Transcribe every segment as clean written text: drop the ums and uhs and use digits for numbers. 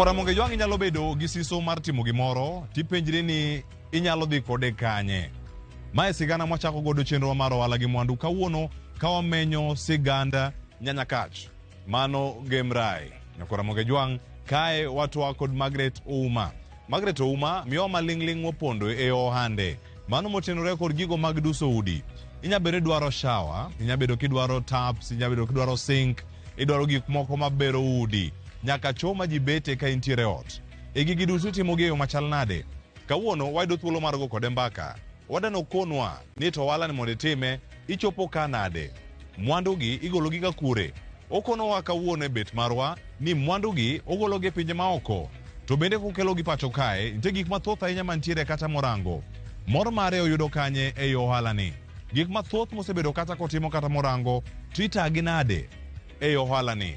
Nyakwara Monge Jwang' inyalo bedo gi siso mar timo gimoro tipenjri ni inyalo dhi kode kanye. Mae sigana mwachako godo chenro mar ohala gi mwandu kawuono ka wamenyo sigand Nyanyakach. Mano Gemrai. Nyakwara Monge Jwang' kae watwa kod Margaret Ouma. Margaret Ouma miyowa maling'ling' mopondo e ohande. Mano motenore kod gigo mag duso udi. Inya bedo idwaro shower, inya bedo kidwaro taps, inya bedo kidwaro sink, idwaro gik moko mabero udi. Nyaka choo ma ji bete ka intiere ot. E gigi duto itimogi e yo machal nade? Kawuono wayudo thuolo mar go kode mbaka. Wadano konwa ni to ohala ni mondo itime, ichopo ka nade? Mwandu gi igolo gi ga kure? Okonowa kawuono e bet marwa ni mwandu gi ogolo gi e pinje maoko. To bende kokelo gi pacho kae, nitie gik mathoth ahinya mantiere kata morango. Mor mare oyudo kanye ei ohala ni? Gik mathoth mosebedo kata kotimo kata morango, to itagi nade ei ohala ni?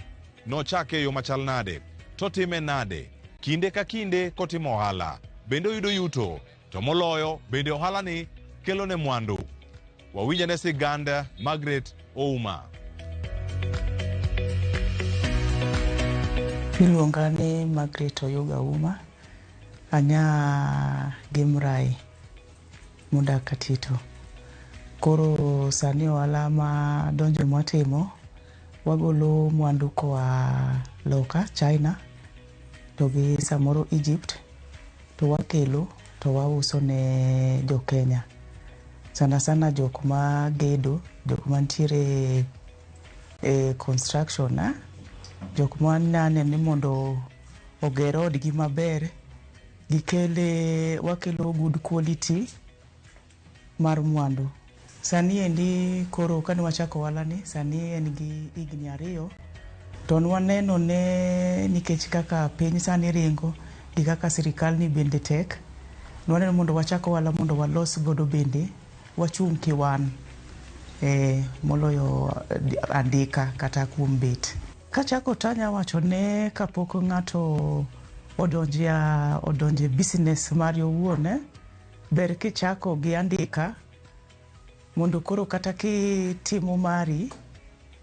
Nochake e yo machal nade? Totime nade? Kinde ka kinde kotimo ohala, bende oyudo yuto? To moloyo, bende ohala ni kelo ne mwandu? Wawinjane sigand Margaret Ouma. Iluonga ni Margaret Oyuga Ouma, anya Gimrai modak Katito. Koro sani ohala ma donjo mwatimo, wagolo mwandu koa loka China to gi samoro Egypt to wakelo to wauso ne jo Kenya. Sana sana jok ma gedo, jok mantiere e construction, jok manane ni mondo oger odgi maber, gikele wakelo good quality mar mwandu. Sani endi koro kane wachako ohala ni, sani en gi higni 2, to nwaneno ne nikech kaka piny sani ringo gi kaka sirikal ni bende tek, nwaneno mondo wachak ohala mondo walos godo bende wachung' kiwan moloyo andika kata kuom bet. Kachako tanya wacho ne kapok ng'ato odonje business mare owuon, ber kichako gi andika mondo koro kata kitimo mari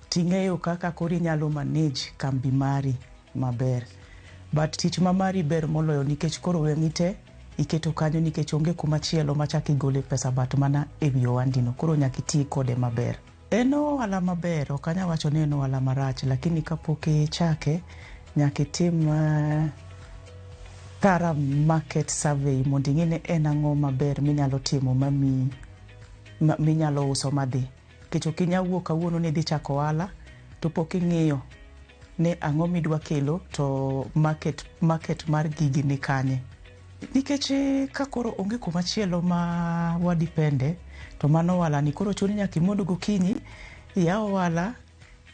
ting'eyo kaka koro inyalo manage kambi mari maber. But tich ma mari ber moloyo nikech koro wang'i te iketo kanyo nikech onge kuma chielo machak igole pesa but mana e wi ohandi no, koro nyaka iti kode maber. En ohala maber, ok anyal wacho ni en ohala marach, lakini kapok ichake nyaka itim thorough market survey mondo ing'e ni en ang'o maber minyalo timo mamiyi minyalo uso madhi. Nikech ok inyal wuok kawuono ni idhi chako ohala to pok ing'iyo ni ang'o midwa kelo to market mar gigi ni kanye. Nikech ka koro onge kuma chielo ma wadipende to mano ohala ni koro chuni nyaka imond gokinyi, iyaw ohala,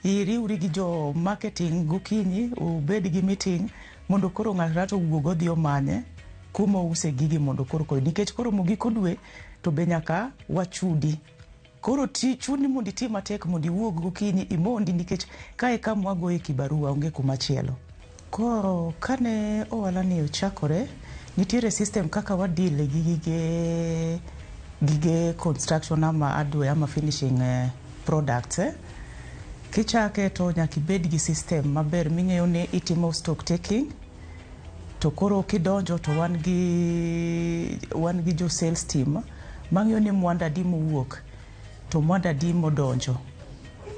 iriwri gi jo marketing gokinyi, ubed gi meeting mondo koro ng'ato ng'ato owuog odhi omanye kuma ouse gigi mondo koro koro nikech koro giko dwe to be nyaka wachudi. Koro chuni mondo iti matek mondo iwuog gokinyi imondi nikech kae kama wagoye kibarua onge kuma chielo. Koro kane ohala ni ochakore, nitiere system kaka wa deal gi gige construction ama hardware ama finishing products. Kichake to nyaka ibed gi system maber ming'eyo ni itimo stock taking, to koro kidonjo to wan gi jo sales team mang'iyo ni mwandu adi mowuok to mwandu adi modonjo.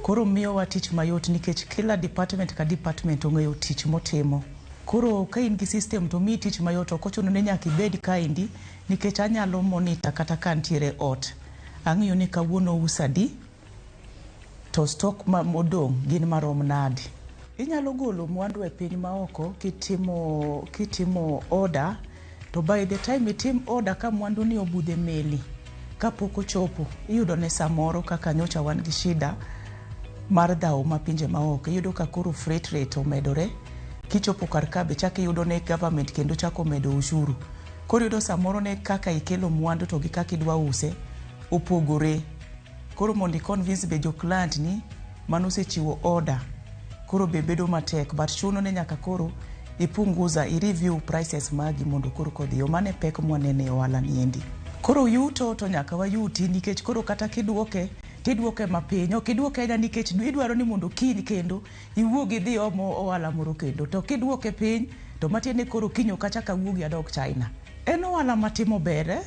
Koro miyowa tich mayot nikech kila department ka department ong'eyo tich motimo. Koro ka in gi system to miyi tich mayot, ok ochuno ni nyaka ibed kaendi nikech anyalo monitor kata ka antiere ot. Ang'iyo ni kawuono ous adi to stock ma modong' gin marom nadi. Inyalo golo mwandu e piny maoko kitimo order to by the time itim order ka mwandu ni obudho e meli kapok ochopo, iyudo ne samoro kaka nyocha wan gi shida mar dhawo ma pinje maoko, iyudo ka koro freight rate omedore, kichopo kar ka be chak iyudo ne government kendo chako medo ushuru. Koro iyudo samoro ne kaka ikelo mwandu to gi kaka idwa use opogore. Koro mondo i convince be jo client ni manosechiwo order koro be bedo matek, but chuno ni nyaka koro ipunguza, i review prices magi mondo koro kodhi yo. Mano e pek mwaneno e ohala ni endi. Koro yuto to nyaka wayuti nikech koro kata kiduoke tiduoke mapiny, ok iduoke ahinya nikech idwaro ni mondo kiny kendo iwuog idhi om ohala moro kendo, to kiduoke piny To matiende ni koro kiny ok achak awuogi adog China. En ohala matimo ber eh?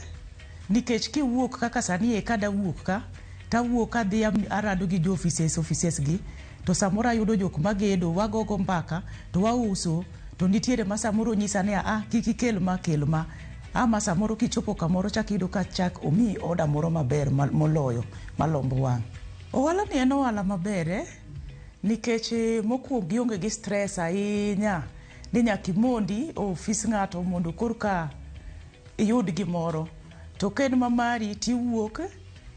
Nikech kiwuok kaka sani e kadawuok ka tawuok adhi arado gi jo offices offices gi to samoro ayudo jok magedo wagogo mbaka to wauso to nitiere ma samoro nyisa ni ah kik ikel ma kel ma ama samoro kichopo kamoro chak iyudo ka chak omiyi order moro maber moloyo malombo wang'. Ohala ni en ohala maber eh? Nikech mokwongo ionge gi stress ahinya ni nyaka imondi e ofis ng'ato mondo korka iyud gimoro. To ka en ma mari tiwuok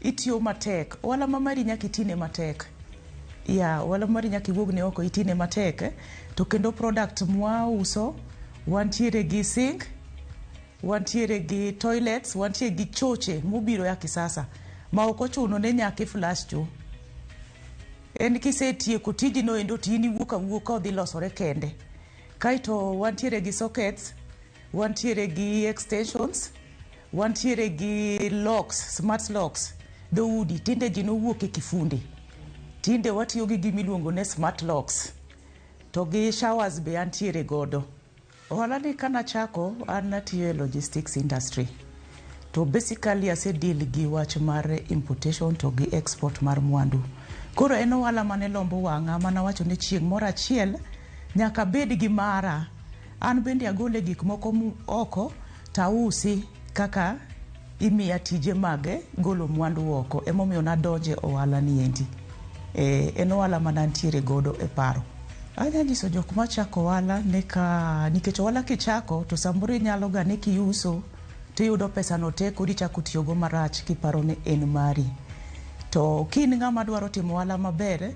itiyo matek. Ohala ma mari nyaka itine matek. Ya, ohala mari nyaka iwuogne oko itine matek. To kendo product mwauso wantiere gi sink, wantiere gi toilets, wantiere gi choche mobiro ya kisasa ma ok ochuno ni nyaka i flush cho. En kisetieko tiji no endo to in iwuok awuoka odhi losore kende. Kaeto wantiere gi sockets, wantiere gi extensions, wantiere gi locks, smart locks. Dhoudi tinde ji nowuok e kifunde. Tinde watiyo gi gimiluongo ni smart locks. To gi showers be antiere godo. Ohala ni kanachako an natiyo e logistics industry. To basically ase deal gi wach mar importation to gi export mar mwandu. Koro en ohala mane lombo wang'a manawacho ni chieng' moro achiel nyaka abed gi mara. An bende agole gik moko oko tausi kaka imiya tije mag golo mwandu oko. Emomiyo nadonje ohala ni endi. En ohala mane antiere godo e paro. Anya nyiso jok machako ohala ni ka nikech ohala kichako to samoro inyalo ga ni kiuso tiyudo pesa no te koro ichako tiyogo marach kiparo ni en mari. To ka in ng'ama dwaro timo ohala maber,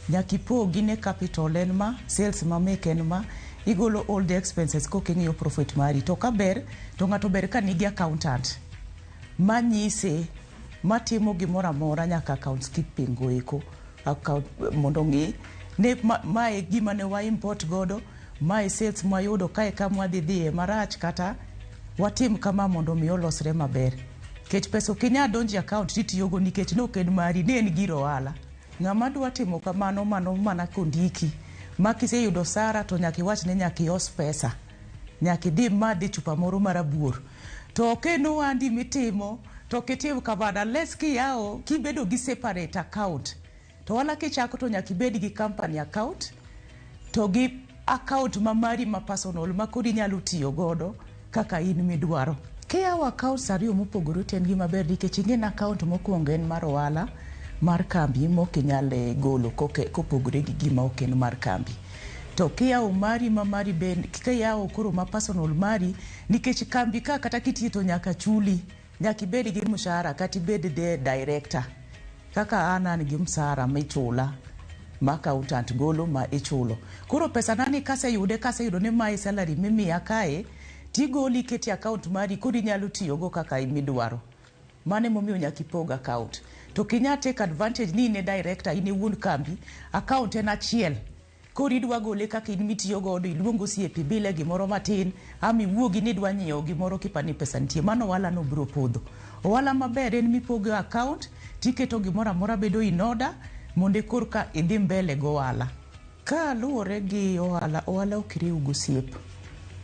nyaka ipogi ne capital en ma, sales ma meke en ma, igolo all the expenses koka ing'iyo profit mari. To ka ber, to ng'ato ber ka nigi accountant manyise matimo gimoro amora nyaka accounts keeping go eko account, mondo ong'i ni mae gima ne wa import godo, mae sales mwayudo kae kama wadhi dhiye marach kata watim kama mondo mi olosre maber. Nikech pesa ok inyal donjo e account titiyogo nikech ne ok en mari, ne en gir ohala. Ng'ama dwa timo kamano mano mana kondiki ma kiseyudo osara to nyaka iwach ni nyaka ios pesa. Nyaka idhi imadhe chupa moro mar rabuor. To ok en ohandi mitimo to ok itim kamano unless kiyawo kibedo gi separate account. To ohala kichako to nyaka ibed gi company account to gi account ma mari ma personal ma koro inyalo tiyo godo kaka in midwaro. Kiyawo accounts ariyo mopogore to en gima ber nikech ing'e ni account mokwongo en mar ohala mar kambi mok inyal golo kopogore gi gima ok en mar kambi. To kiyawo mari ma mari bende kiyawo koro ma personal mari nikech kambi ka kata kitiyo to nyaka chuli. Nyaka ibed gi mshahara kata ibed the director. Kaka an an gi msara michula ma accountant golo ma ichulo. Koro pesa na ni kaseyude kaseyudo ni mae salary mimiya kae tigoli iketi e account mari koro inyalo tiyogo kaka midwaro. Mano emomiyo nyaka ipog account. To ok inyal take advantage ni in e director, in e wuon kambi, account en achiel. Koro idwa gole kaka in mitiyo godo, iluong osiepe ibile gimoro matin, ama iwuogi ni idwa nyiewo gimoro kiparo ni pesa nitie. Mano ohala no biro podho. Ohala maber en mipogo account tiketo gimoro amora bedo in order mondo korka idhi mbele go ohala. Ka luwore gi ohala, ohala ok riw gosiep.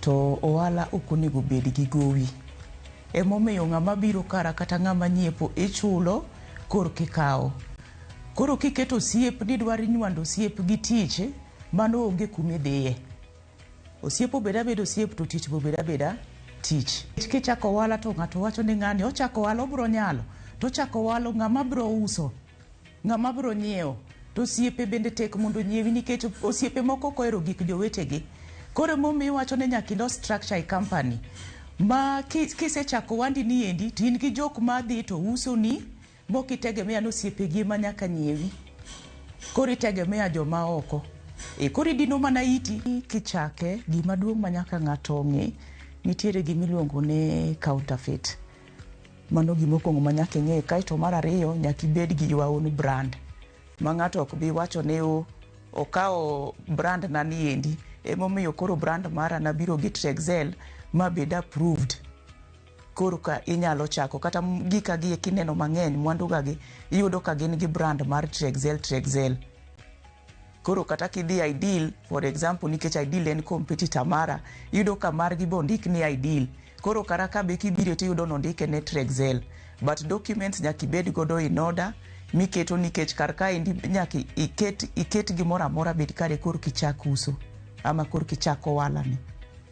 To ohala ok onego bed gi gowi. Emomiyo ng'ama biro kara kata ng'ama nyiepo ichulo korka ikawo. Koro kiketo osiep ni idwaro nywando osiep gi tich, mano onge kumidhiye. Osiep obed abeda osiep to tich be obed abeda tich. Kichako ohala to ng'ato wacho ni ng'ani ochako ohala obiro nyalo. To ochako ohala ng'ama biro uso, ng'ama biro nyiewo. To osiepe bende tek mondo onyiewi nikech osiepe moko ok ohero gik jowetegi. Koro emomiyo iwacho ni nyaka ilos structure e company. Ma kisechako ohandi ni endi to in gi jok madhi to uso ni mok itegemea ni osiepegi ema nyaka nyiewi. Koro itegemea joma oko. E koro idino mana iti kichake gima duong' ma nyaka ng'ato ong'e nitiere gima iluongo ni counterfeit. Mano gima okwongo ma nyaka ing'e. Kaeto mar ariyo nyaka ibed gi your own brand. Ma ng'ato ok bi wacho ni okawo brand na ni endi. Emomiyo koro brand mara nabiro gi Trexel ma bed approved. Koro ka inyalo chako kata gika gi kineno mang'eny mwandu ga gi iyudo ka gin gi brand mar Trexel Trexel. Koro kata kidhi Ideal, for example, nikech Ideal en competitor mara, iyudo ka margi be ondik ni Ideal. Koro kara ka be kibiro tiyudo nondike ne Trexel. But documents nyaka ibed godo in order miketo nikech kar kaendi nyaka iket gimoro amora bed kare korka ichak uso ama korka ichak ohala ni.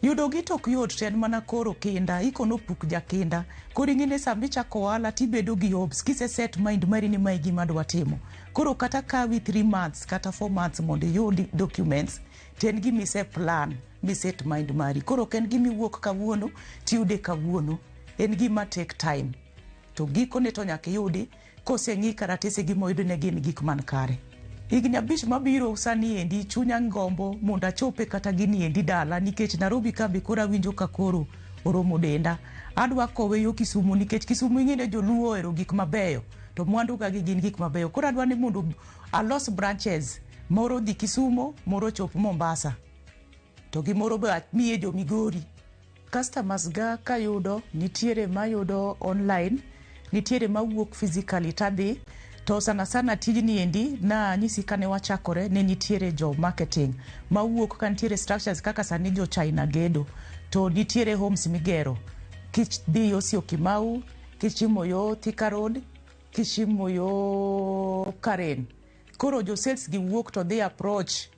Yudo gi to ok yot to en mana koro kinda, ikono puk jakinda. Koro ing'e ni sama ichako ohala tibedo gi hopes, kise set mind mari ni mae e gima adwa timo. Koro kata kawi 3 months kata 4 months mondo iyud documents, to en gima ise plan, miset mind mari. Koro ok en gima iwuok kawuono tiyude kawuono. En gima take time. To gikone to nyaka iyudi koseng'i karatese gi moyud ne gin gik man kare. Higni 5 mabiro sani endi chunya gombo mondo achope kata gini endi dala nikech Nairobi ka be koro awinjo ka koro oromo denda. Adwa kowe yo Kisumu nikech Kisumu ing'e ni joluo ohero gik mabeyo to mwandu ga gi gin gik mabeyo. Koro adwa ni mondo alos branches moro dhi Kisumo, moro chop Mombasa to gi moro be amiye jo Migori. Customers ga kayudo nitiere mayudo online, nitiere mawuok physically tadhi to sana sana tijni endi na nyisi kane wachakore ne nitiere jo marketing mawuok ka nitiere structures kaka sani jo China gedo to nitiere homes migero kidhi yo Syokimau, kichimo yo Thika Road, kichimo yo Karen. Koro jo sales gi wuok to dhi approach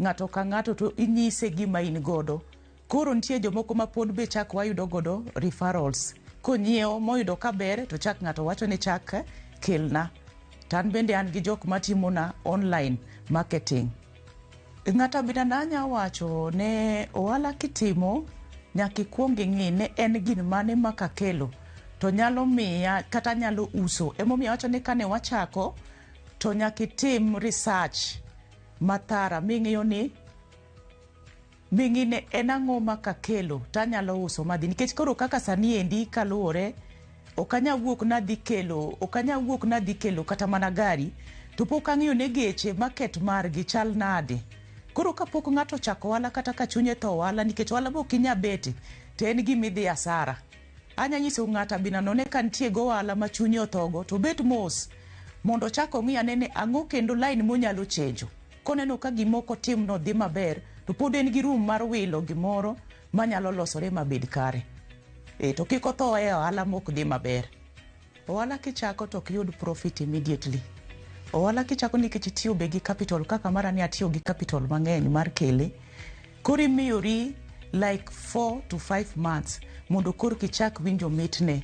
ng'ato ka ng'ato to inyise gima in godo. Koro nitie jomoko ma pod be chak wayudo godo referrals. Konyiewo moyudo ka ber to chak ng'ato wacho ni chak kelna. To an bende an gi jok matimona online marketing. Ng'ato abina nanya wacho ne ohala kitimo nyaka ikuong ing'i ne en gin mane ma kakelo to nyalo miya kata nyalo uso. Emomiyo awacho ni kane wachako to nyaka itim research mathara ming'iyo ni ming'i ne en ang'o ma kakelo tanyalo uso madhi nikech koro kaka sani endi kaluwore ok anya wuok nadhi kelo ok anya wuok nadhi kelo kata mana gari to pok ang'iyo ne geche market margi chal nade. Koro kapok ng'ato ochako ohala kata ka chunye tho ohala nikech ohala be ok inya bete to en gima idhi asara. Anya nyiso ng'ato abina no ne ka nitie go ohala ma chunye othogo to obet mos mondo ochak ong'i ane ni ang'o kendo line monyalo chenjo. Koneno ka gimoko timno dhi maber to pod en gi room mar wilo gimoro manyalo losore mabed kare. To kik otho e ohala mok dhi maber. Ohala kichako to ok yud profit immediately. Ohala kichako nikech itiyo be gi capital kaka mara ni atiyo gi capital mang'eny mar kele. Koro imiyori like 4 to 5 months mondo korka ichak winjo mitne.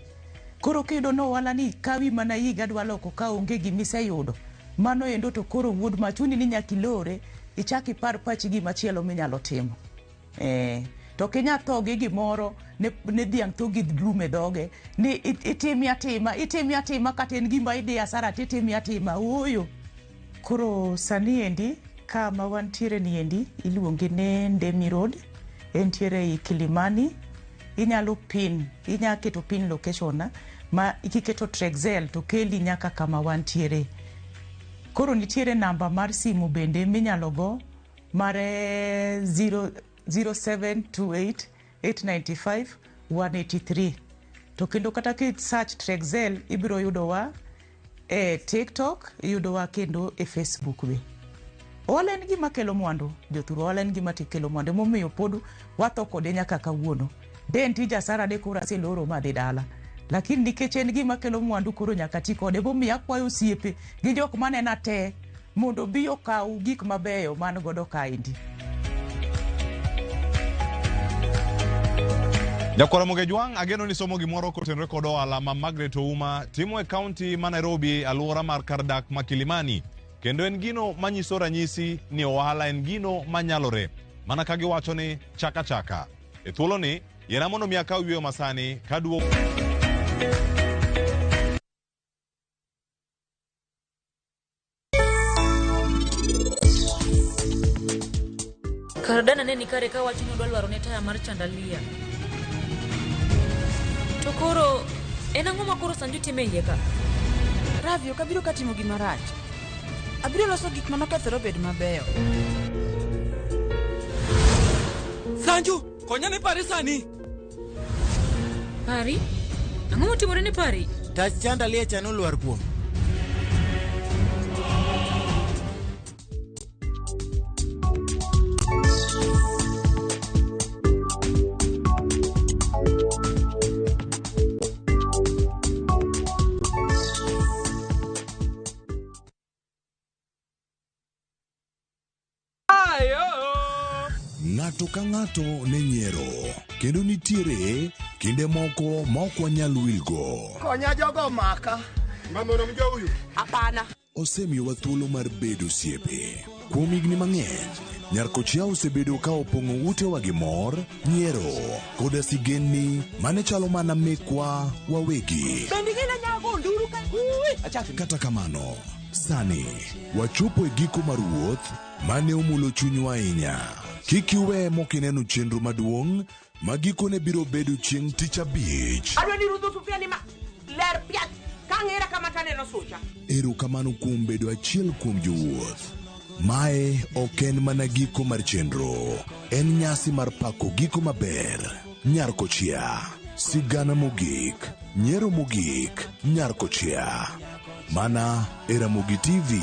Koro kiyudo ni ohala ni kawi mana higa adwa loko ka onge gimiseyudo, mano endo to koro wuod machuni ni nyaka ilore ichak ipar pachi gimachielo minyalo timo. To ok inyal tho gi gimoro ne dhiang' tho gi lum e dhoge ni itimi atima itimi atima kata en gima idhi asara titimi atima ooyo. Koro sani endi kama wantiere ni endi iluonge ni Ndemi Road, entiere ei Kilimani. Inyalo pin, inya keto pin location ma kiketo Trexel to keli nyaka kama wantiere. Koro nitiere namba mar simu bende minyalo go mar 0728 895 183. To kendo kata ki search Trexel ibiro yudowa e TikTok, iyudowa kendo e Facebook be. Ohala en gima kelo mwandu, jothurwa, ohala en gima kelo mwandu, emomiyo pod watho kode nyaka kawuono. De en tij asara de koro aseloro madhi dala. Lakini nikech en gima kelo mwandu koro nyaka ti kode, emomiyo akwayo osiepe gi jok manena te mondo obi okaw gik mabeyo man godo kaendi. Nyakwara Mogejwang', ageno ni somo gimoro kotenore kod ohala ma Margaret Ouma timo e kaunti ma Nairobi, alwora mar kar dak ma Kilimani. Kendo en gino manyiso ranyisi ni ohala en gino manyalore, mana ka giwacho ni chaka chaka. E thuoloni, yiena mondo mi akaw yweyo masani kaduogo. Kar dana ne ni kare ka wacho ni odwa lwaro ne taya mar chandalia. To koro en ang'o ma koro Sanju timo e iye ka? Ravi, ok abiro ka timo gima rach. Abiro loso gik manokethore obed mabeyo. Sanju, konya ne pare sani. Pari? Ang'o motimore ne Pari? Tach chandalia cha nolwar kuome. ka ng'ato ne nyiero kendo nitiere kinde moko ma ok wanyal wilgo. Konya jogo maka. Mama unamjua huyu? Hapana. Osemiyowa thuolo mar bedo osiepe. Kuom higni mang'eny, Nyarkochia osebedo ka opong'o utewa gi mor, nyiero, koda sigendni mane chalo mana mekwa wawegi. Bende ing'e nyago nduru ka. Kata kamano, sani wachopo e giko mar wuoth mane omulo chunywa ahinya. Kik iwe mokineno chenro maduong' ma gikone biro bedo chieng' tich abich. Adwa ni rudho sufria ni ma ler piach. Kang'era kama taneno sucha. Erokamano kuom bedo achiel kuom jowuoth. Mae ok en mana giko mar chenro, en nyasi mar pako giko maber. Nyarkochia, sigana mogik, nyiero mogik, Nyarkochia. Mana e Ramogi TV.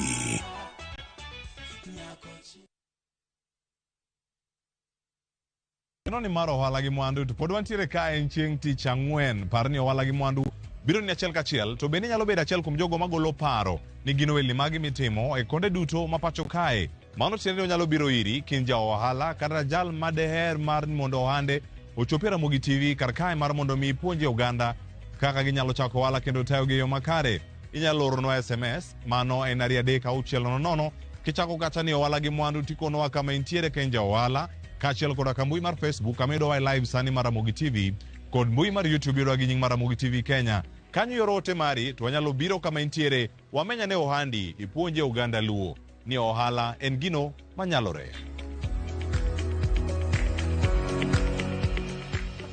Neno ni mar ohala gi mwandu to pod wantiere ka en chieng' tich ang'wen. Par ni ohala gi mwandu biro ni achiel kachiel to bende inyalo bedo achiel kuom jogo magolo paro ni gin ohelni magi mitimo e konde duto ma pacho kae. Mano tiende ni onyalo biro iri ka in ja ohala kata jal madeher mar mondo ohande ochopi e Ramogi TV kar kae mar mondo mi ipuonje oganda kaka ginyalo chako ohala kendo tayogi e yo makare. Inyalo oronwa SMS mano en 23600 kichako kacha ni ohala gi mwandu tikonowa kama intiere ka in ja ohala kaachiel koda ka mbui mar Facebook kama iyudowa e live sani mar Ramogi TV kod mbui mar YouTube yudowa gi nying mar Ramogi TV Kenya. Kanyo ioro ote mari to wanyalo biro kama intiere wamenyane ohandi ipuonje oganda Luo ni ohala en gino manyalore.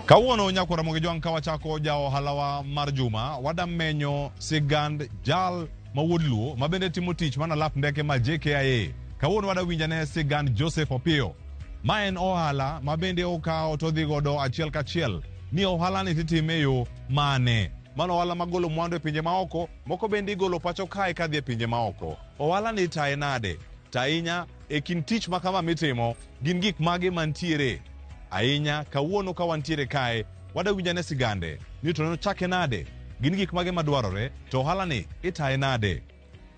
Kawuono nyakwar Ramogi Jwang' ka wachako ja ohalawa mar juma, wadamenyo sigand jal ma wuod Luo ma bende timo tich mana lap ndeke ma JKIA. Kawuono wadawinjane sigand Joseph Opiyo. Ma en ohala ma bende okawo to odhi godo achiel kachiel ni ohala ni titime e yo mane. Mano ohala magolo mwandu e pinje maoko, moko bende igolo pacho kae kadhi e pinje maoko. Ohala ni itaye nade? To ahinya e kind tich ma kama mitimo, gin gik mage mantiere? Ahinya kawuono ka wantiere kae, wadawinjane sigande ni to nochake nade? Gin gik mage madwarore? To ohala ni itaye nade?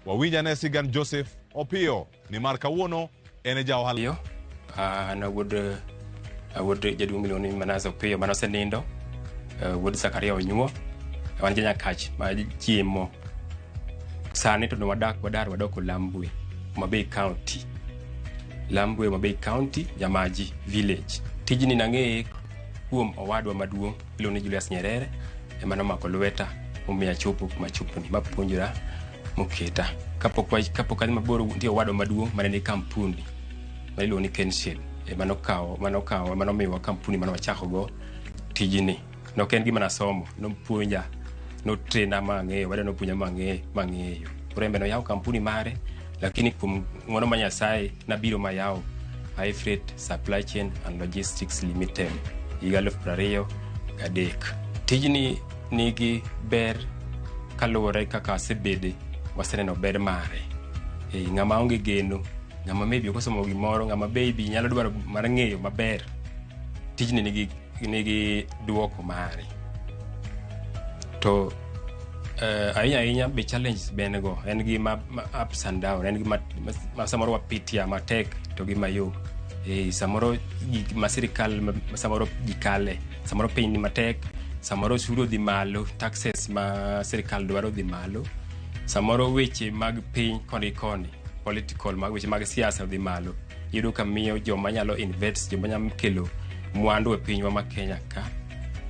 Wawinjane sigand Joseph Opiyo nimar kawuono en e ja ohala. Opiyo, an awuod jaduong' miluongo ni Manase Opiyo mane osenindo, wuod Zakaria Onyuo. Wan jo Nyakach ma chiemo. Sani to wadak wadar wadok Olambwe, Homa Bay County. Lambwe, Homa Bay County, Nyamaji Village. Tijni nang'eye kuom owadwa maduong' iluongo ni Julius Nyerere ema nomako lweta momiyo achopo kuma achoponi mapuonjora moketa. Kapok adhi mabor nitie owadwa maduong' mane ni kampuni ma iluongo ni Kenshil ema nokawo ema nomiyowa kampuni mane wachakogo tijni. Nok en gima nasomo, nopuonja, notrena mang'eyo, bade nopuonja mang'eyo. Koro en be noyawo kampuni mare, lakini kuom ng'wono ma Nyasaye nabiro mayawo High Freight Supply Chain and Logistics Limited higa 2023. Tijni nigi ber kaluwore kaka asebede, waseneno ber mare. Ng'ama onge geno, ng'ama maybe ok osomo gimoro, ng'ama maybe nyalo dwaro mar ng'eyo maber, tijni nigi duoko mare. To ahinya ahinya be challenge be en go, en gi ma ups and down, en gi ma samoro wapitia matek to gi mayom. Samoro gik ma sirikal ma samoro ji kale, samoro piny ni matek, samoro osuru odhi malo, taxes ma sirikal dwaro odhi malo, samoro weche mag piny koni koni, political mag weche mag siasa odhi malo. Iyudo ka miyo joma nyalo invest, joma nyalo kelo mwandu e pinywa ma Kenya ka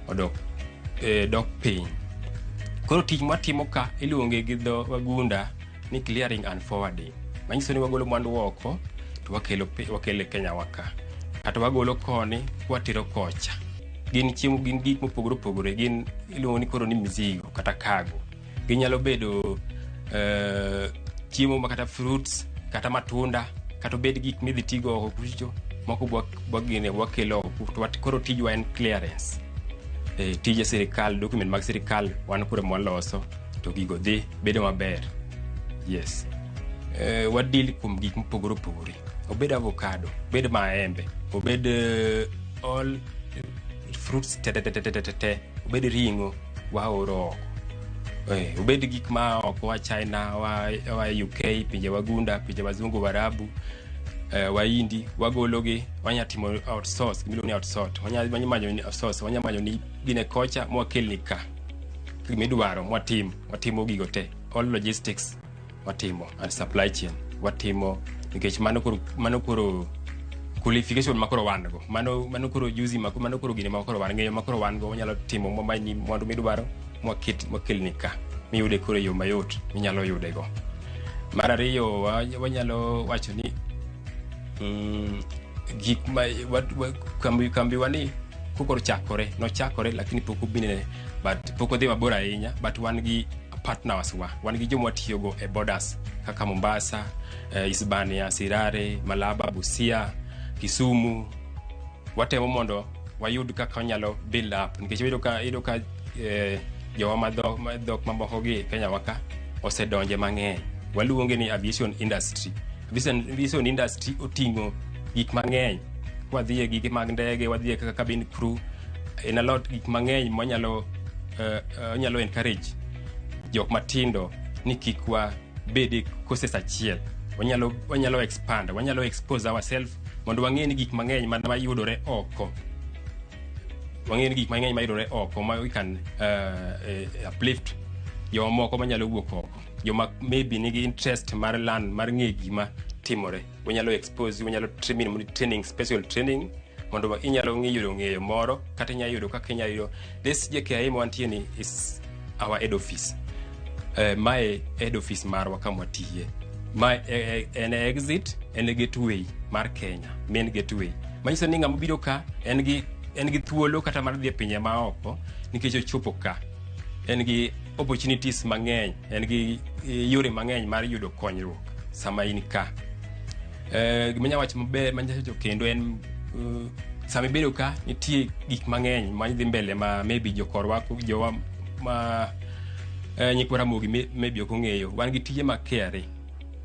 odok dok piny. Koro tich mwatimo ka iluonge gi dho wagunda ni clearing and forwarding. Manyiso ni wagolo mwandu oko to wakelo wakelo e Kenya wa ka. Kata wagolo koni watero kocha. Gin chiemo, gin gik mopogore opogore, gin iluongo ni koro ni mizigo kata cargo. Ginyalo bedo chiemo ma kata fruits, kata matunda, kata obed gik midhi tigo oko kucho, moko wakelo oko to koro tijwa en clearance. Tije sirikal, document mag sirikal wan koro mwaloso to gigo dhi bedo maber. Yes. Wadeal kuom gik mopogore opogore. Obed avocado, obed maembe, obed all fruits te te te te te te, obed ring'o waoro oko. Obed gik ma oko wa China, wa UK, pinje wagunda, pinje wazungu, Warabu. Wahindi wagologi, wanya timo outsource, gimiluongo ni outsource, wanya manyo ni outsource, wanya manyo ni gine kocha mwakelni ka gimidwaro mwatim, watimo gigo te, all logistics watimo and supply chain watimo, nikech mano koro qualification makoro wan go, mano koro juzi mano koro gine makoro wan ng'eyo makoro wan go, wanyalo timo mwamany mwandu midwaro mwaket mwakelni ka miyude koro e yo mayot minyalo yude go. Mar ariyo, wanyalo wacho ni gik ma kambiwa ni kokoro chakore, nochakore lakini pok obinene, but pok odhi mabor ahinya, but wan gi partners wa, wan gi joma watiyogo e borders kaka Mombasa, Isebania, Sirare, Malaba, Busia, Kisumu. Watemo mondo wayud kaka wanyalo build up, nikech iyudo ka jowa ma dhok mamoko gi e Kenya wa ka osedonje mang'eny. Waluonge ni aviation industry. Aviation industry oting'o gik mang'eny. Wadhi e gige mag ndege, wadhi e kaka cabin crew, en a lot gik mang'eny mwanyalo wanyalo encourage jok matindo ni kik wabed e courses achiel. Wanyalo expand, wanyalo expose ourselves mondo wang'e ni gik mang'eny mana mayudore oko, wang'e ni gik mang'eny mayudore oko ma we can uplift jomamoko manyalo wuok oko, joma maybe nigi interest mar learn, mar ng'e gima timore. Wanyalo expose, wanyalo training, special training mondo inyalo ng'e yudo ng'eyo moro kata inyalo yudo kaka inyalo yudo this JKIA ma wantie ni is our head office. Mae head office marwa kama watiye. Mae en exit, en e gateway mar Kenya, main gateway, manyiso ni ng'ama biro ka en gi thuolo kata mar dhi e pinje maoko nikech ochopo ka en gi opportunities mang'eny, en gi yore mang'eny mar yudo konyruok sama in ka. Gima anya wacho maber manya wacho kendo en sama ibedo ka nitie gik mang'eny ma dhi mbele ma maybe jokorwa, jowa ma nyikwa Ramogi maybe ok ong'eyo. Wan gi tije mag KRA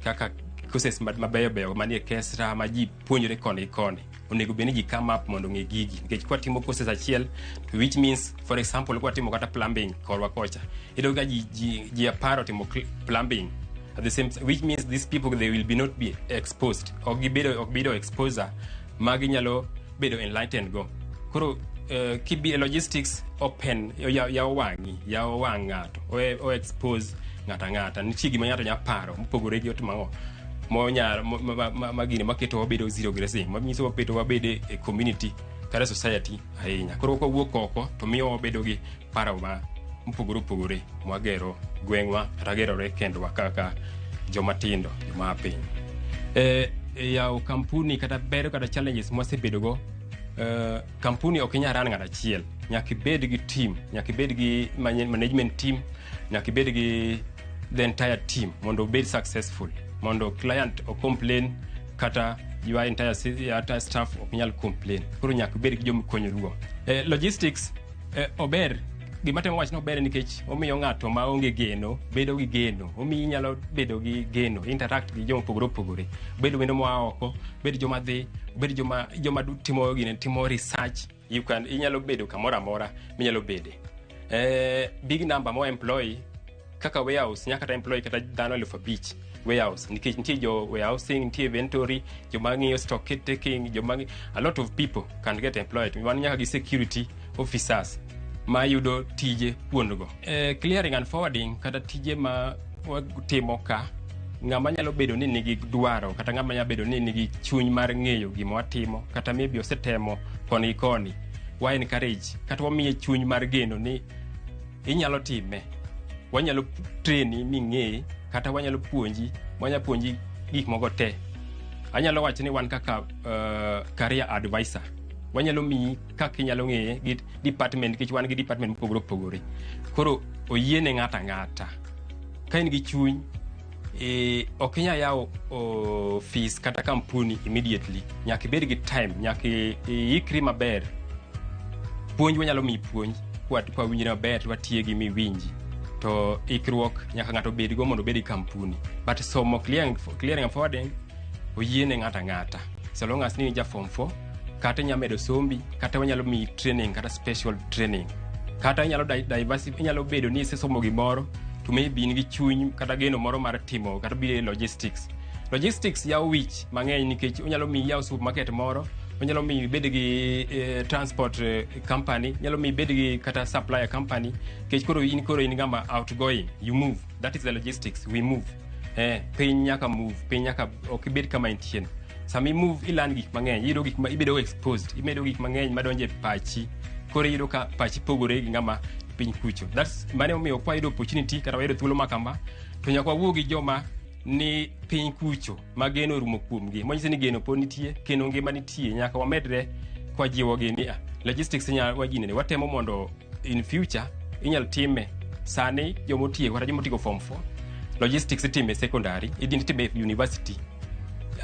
kaka courses mabeyo beyo manie KESRA ma ji puonjore koni gi koni. Onego bed ni ji come up mondo ong'e gigi, nikech kwatimo courses achiel to which means, for example, kwatimo kata plumbing korwa kocha, iyudo ka ji 10 otimo plumbing at the same, which means these people, they will be not be exposed, ok gibedo exposure ma ginyalo bedo enlightened go. Koro kibi e logistics open yawo wang'i, yawo wang' ng'ato, o expose ng'ato ang'ata. Nitie gima ng'ato nyalo paro mopogore gi otimo ang'o monyalo ma gine maketo wabedo zero grazing, manyiso wabedo wabedo e community kata society ahinya. Koro kwawuok oko to miyo wabedo gi paro ma mopogore opogore mwagero gweng'wa kata gerore kendwa kaka joma tindo, joma a piny. Yawo kampuni kata ber kata challenges mwasebedogo, kampuni ok inyal run ng'ato achiel, nyaka ibed gi team, nyaka ibed gi management team, nyaka ibed gi the entire team mondo obed successful, mondo client ok complain kata your entire staff ok nyal complain. Koro nyaka ibed gi joma konyorugo. Logistics ober. Gima temo wacho ni ober nikech omiyo ng'ato maonge geno bedo gi geno, omiyi inyalo bedo gi geno, interact gi joma opogore opogore, bed wendo moa oko, bed joma dhi, bed joma timo gine, timo research. You can, inyalo bedo kamoro amora minyalo bede. Big number mo employ kaka warehouse nyaka kata employ kata dhano 5,000 warehouse, nikech nitie jo warehousing, nitie inventory, joma ng'iyo stock taking, joma a lot of people can get employed. Wan nyaka gi security officers ma yudo tije kuondgo. Clearing and forwarding kata tije ma watimo ka, ng'ama nyalo bedo ni nigi dwaro kata ng'ama nyalo bedo ni nigi chuny mar ng'eyo gima watimo kata maybe osetemo koni gi koni, wa encourage kata wamiye chuny mar geno ni inyalo time. Wanyalo traini ming'e kata wanyalo puonji, wanyalo puonji gik moko te. Anyalo wacho ni wan kaka career advisor wanyalo miyi kaka inyalo ng'eye gi department, nikech wan gi department mopogore opogore. Koro oyiene ng'ato ang'ata ka in gi chuny ok inyal yawo ofis kata kampuni immediately, nyaka ibed gi time, nyaka iikri maber. Puonj wanyalo miyi puonj kwa winjre maber to watiegi miwinji. To ikruok nyaka ng'ato bedgo mondo obed gi kampuni, but somo clearing and forwarding oyiene ng'ato ang'ata so long as ni in ja form 4 kata inyalo medo sombi kata wanyalo miyi training kata special training kata inyalo diversify. Inyalo bedo ni isesomo gimoro to maybe in gi chuny kata geno moro mar timo kata biro e logistics. Logistics yawo wich mang'eny nikech onyalo miyi yawo supermarket moro, onyalo miyo ibed gi transport company, nyalo miyo ibed gi kata supplier company, nikech koro in ng'ama outgoing, you move. That is the logistics, we move. Piny nyaka move, piny nyaka ok ibed kama intie no. Sama i move ilan gik mang'eny, iyudo gik ma ibedo exposed, imedo gik mang'eny madonjo e pachi. Koro iyudo ka pachi pogore gi ng'ama piny kucho. That's mane omiyo kwa yudo opportunity kata wayudo thuolo ma kama, to nyaka wawuo gi joma ni piny kucho ma geno orumo kuomgi. Manyiso ni geno pod nitie, kendo ngima nitie, nyaka wamedre kwajiwogi ni logistics inya waginene watemo mondo in future inyal time. Sani jomotieko kata jomotieko form 4, logistics itime secondary, idhi itime e university,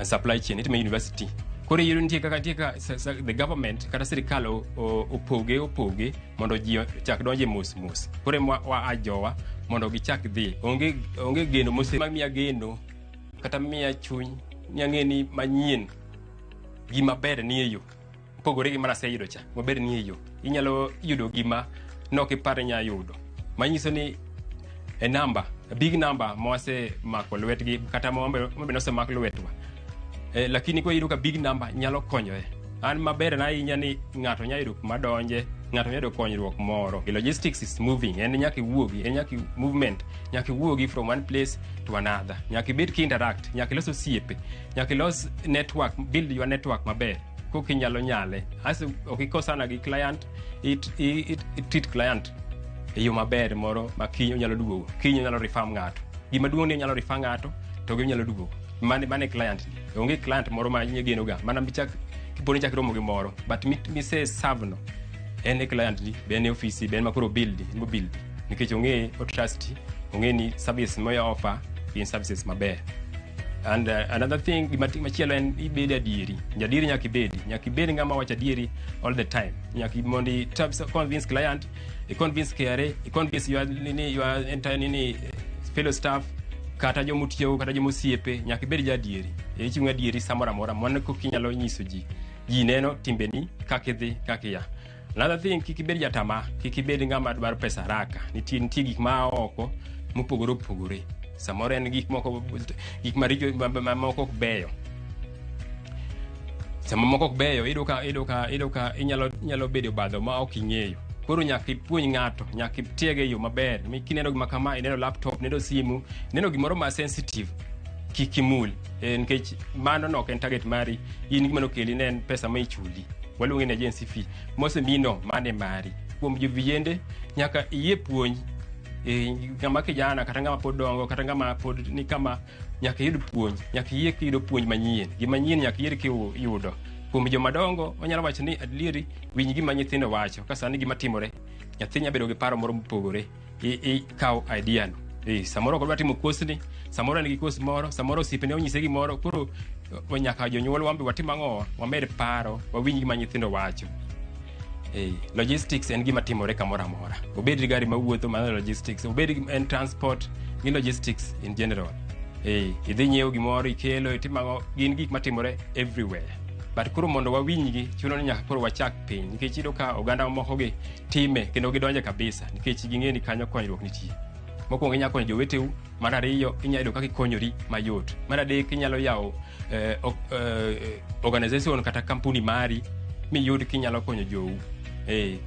supply chain itime university. Koro iyudo nitie kaka nitie kaka the government kata sirikal opoge mondo ji ochak donje mos mos. Koro ema wa ajowa mondo gichak dhi. Onge geno mose mamiya geno kata miya chuny ni ang'e ni manyien gima ber ni e yo opogore gi mana aseyudo cha. Maber ni e yo inyalo yudo gima nok ipar inya yudo, manyiso ni a number, a big number mawasemako lwetgi kata mabe nosemak lwetwa, lakini ko iyudo ka big number nyalo konyoe. An maber na ahinya ni ng'ato nyalo yudo kuma donje, ng'ato nyalo yudo konyruok moro. Logistics is moving, en nyaka iwuogi, en nyaka movement, nyaka iwuogi from one place to another, nyaka ibed ki interact, nyaka ilos osiepe, nyaka ilos network, build your network maber koka inyalo nyale. Aso ok ikosana gi client, it treat client e yo maber moro ma kiny onyalo duogo, kiny onyalo refer ng'ato. Gima duong' ni onyalo refer ng'ato to gi onyalo duogo mane client ni. Onge client moro ma inyegeno ga mana michak kiponi chak romo gi moro, but mise serve no en e client ni, be en e ofisi, be en ma koro build en mo build nikech ong'e o trust, ong'e ni service moya offer gin services maber. And another thing, gima machielo en ibed adieri. Jadieri nyaka ibedi, nyaka ibed ng'ama wacho adieri all the time. Nyaka mondo i convince client, i convince KRA, i convince your nini, your entire nini, fellow staff kata jomutiyogo kata jomosiepe, nyaka ibed jadieri. Ichung' adieri samoro amora mano koka inyalo nyiso ji, ji neno timbeni kaka idhi kaka iya. Another thing, kik ibed jatama, kik ibed ng'ama dwaro pesa haraka. Nitie gik ma oko mopogore opogore. Samoro en gik moko, gik maricho ma moko ok beyo. Sama moko ok beyo, iyudo ka inyalo bedo obadho ma ok ing'eyo. Koro nyaka ipuonj ng'ato, nyaka itiege e yo maber. Mi kineno gima kama, ineno laptop, ineno simu, ineno gimoro ma sensitive, kik imul. Nikech mano no ok en target mari. In gima nokeli ne en pesa ma ichuli. Waluonge ni agency fee. Mosemino mane mari. Kuom jo vijende, nyaka iyie puonj. Ng'ama kijana kata ng'ama pod dongo kata ng'ama pod ni kama, nyaka iyud puonj, nyaka iyie kiyudo puonj manyien. Gima nyien nyaka iyier kiyudo. Kuom joma dongo, wanyalo wacho ni adieri winj gima nyithindo wacho. Ka sani gima timore, nyathi nyalo bedo gi paro moro mopogore, ikaw idea no. Samoro ok odwa timo course ni, samoro en gi course moro, samoro osiepene onyise gimoro. Koro nyaka jonyuol wan be watim ang'o? Wamed paro, wawinj gima nyithindo wacho. Logistics en gima timore kamoro amora. Obed gari mawuotho, mano logistics, obed en transport gi logistics in general. Idhi nyiewo gimoro, ikelo, itimo ang'o, gin gik matimore everywhere. But koro mondo wawinjgi, chuno ni nyaka koro wachak piny, nikech iyudo ka oganda mamoko gi time kendo gidonje kabisa, nikech ging'e ni kanyo konyruok nitie. Mokwongo inyalo konyo joweteu, mar ariyo inyalo yudo kaka ikonyori mayot. Mar adek inyalo yawo organization kata kampuni mari miyud kinyalo konyo jou.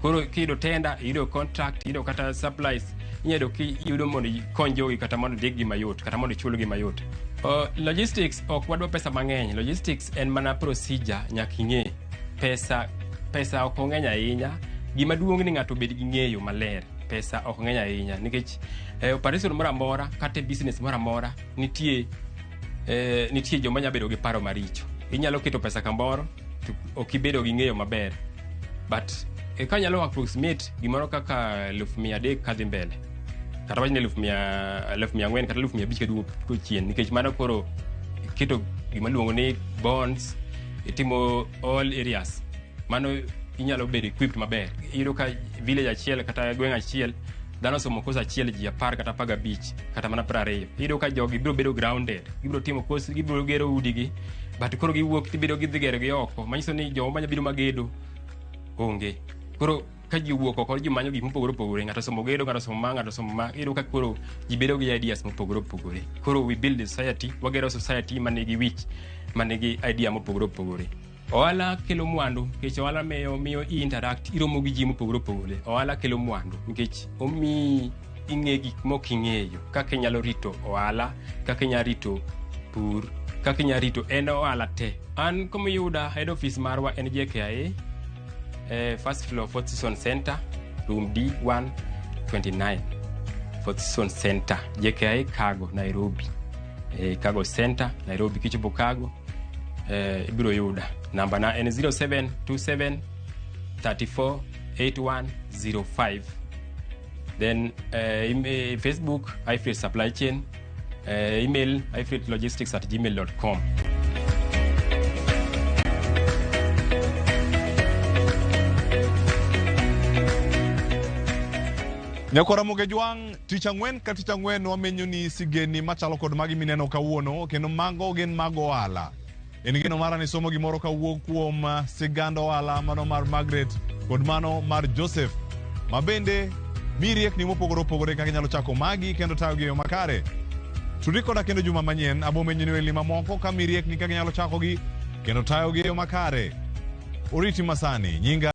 Koro kiyudo tender, iyudo contract, iyudo kata supplies, inyalo yudo kiyudo mondo ikony jogi kata mondo indikgi mayot kata mondo ichulgi mayot. Logistics ok wadwa pesa mang'eny. Logistics en mana procedure nyaka ing'e. Pesa ok ong'eny ahinya. Gima duong' ni ng'ato obed gi ng'eyo maler. Pesa ok ng'eny ahinya nikech operation moro amora kata e business moro amora nitie joma nyalo bedo gi paro maricho. Inyalo keto pesa kamoro to ok ibedo gi ng'eyo maber. But kanyalo approximate gimoro kaka 300,000 kadhi mbele. Kata wach ni 100,000, 400,000 kata 500,000 kaduogo chien, nikech mano koro iketo gima iluongo ni bonds, itimo all areas. Mano inyalo bedo equipped maber. Iyudo ka village achiel kata gweng' achiel dhano osomo course achiel, ji 10 kata 15 kata mana 20. Iyudo ka jogi biro bedo grounded, gibiro timo course, gibiro gero udigi, but koro giwuok tibedo gidhi gero gi oko, manyiso ni joma manya biro magedo onge. Koro ka ji owuok oko ji manyo gik mopogore opogore ng'ato osomo gedo ng'ato osomo ma ng'ato osomo ma iyudo ka koro ji bedo gi ideas mopogore opogore koro we build a society wagero society manigi wich manigi idea mopogore opogore ohala kelo mwandu nikech ohala miyo miyo i interact iromo gi ji mopogore opogore ohala kelo mwandu nikech omiyi ing'e gik mok ing'eyo kaka inyalo rito ohala kaka inyalo rito pur kaka inyalo rito en ohala te an kumiyuda head office marwa en JKIA first floor Fourth Season Center room D129 Fourth Season Center JKIA Cargo Nairobi Cargo Center Nairobi kichopo Cargo ibiro yuda namba na en 0727 34 8105 then Facebook iFreight Supply Chain email ifreightlogistics@gmail.com. Nyakwara Mogejwang', tich ang'wen ka tich ang'wen wamenyo ni sigeni machalo kod magi mineno kawuono kendo mago gin mag ohala. En geno mara ni somo gimoro kawuok kuom sigand ohala mano mar Margaret kod mano mar Joseph ma bende mi riekni mopogore opogore kaka inyalo chako magi kendo tayogi e yo makare. Tudri koda kendo juma manyien abo menyo ni welni mamoko ka mi riekni kaka inyalo chakogi kendo tayogi e yo makare. Oriti masani nyinga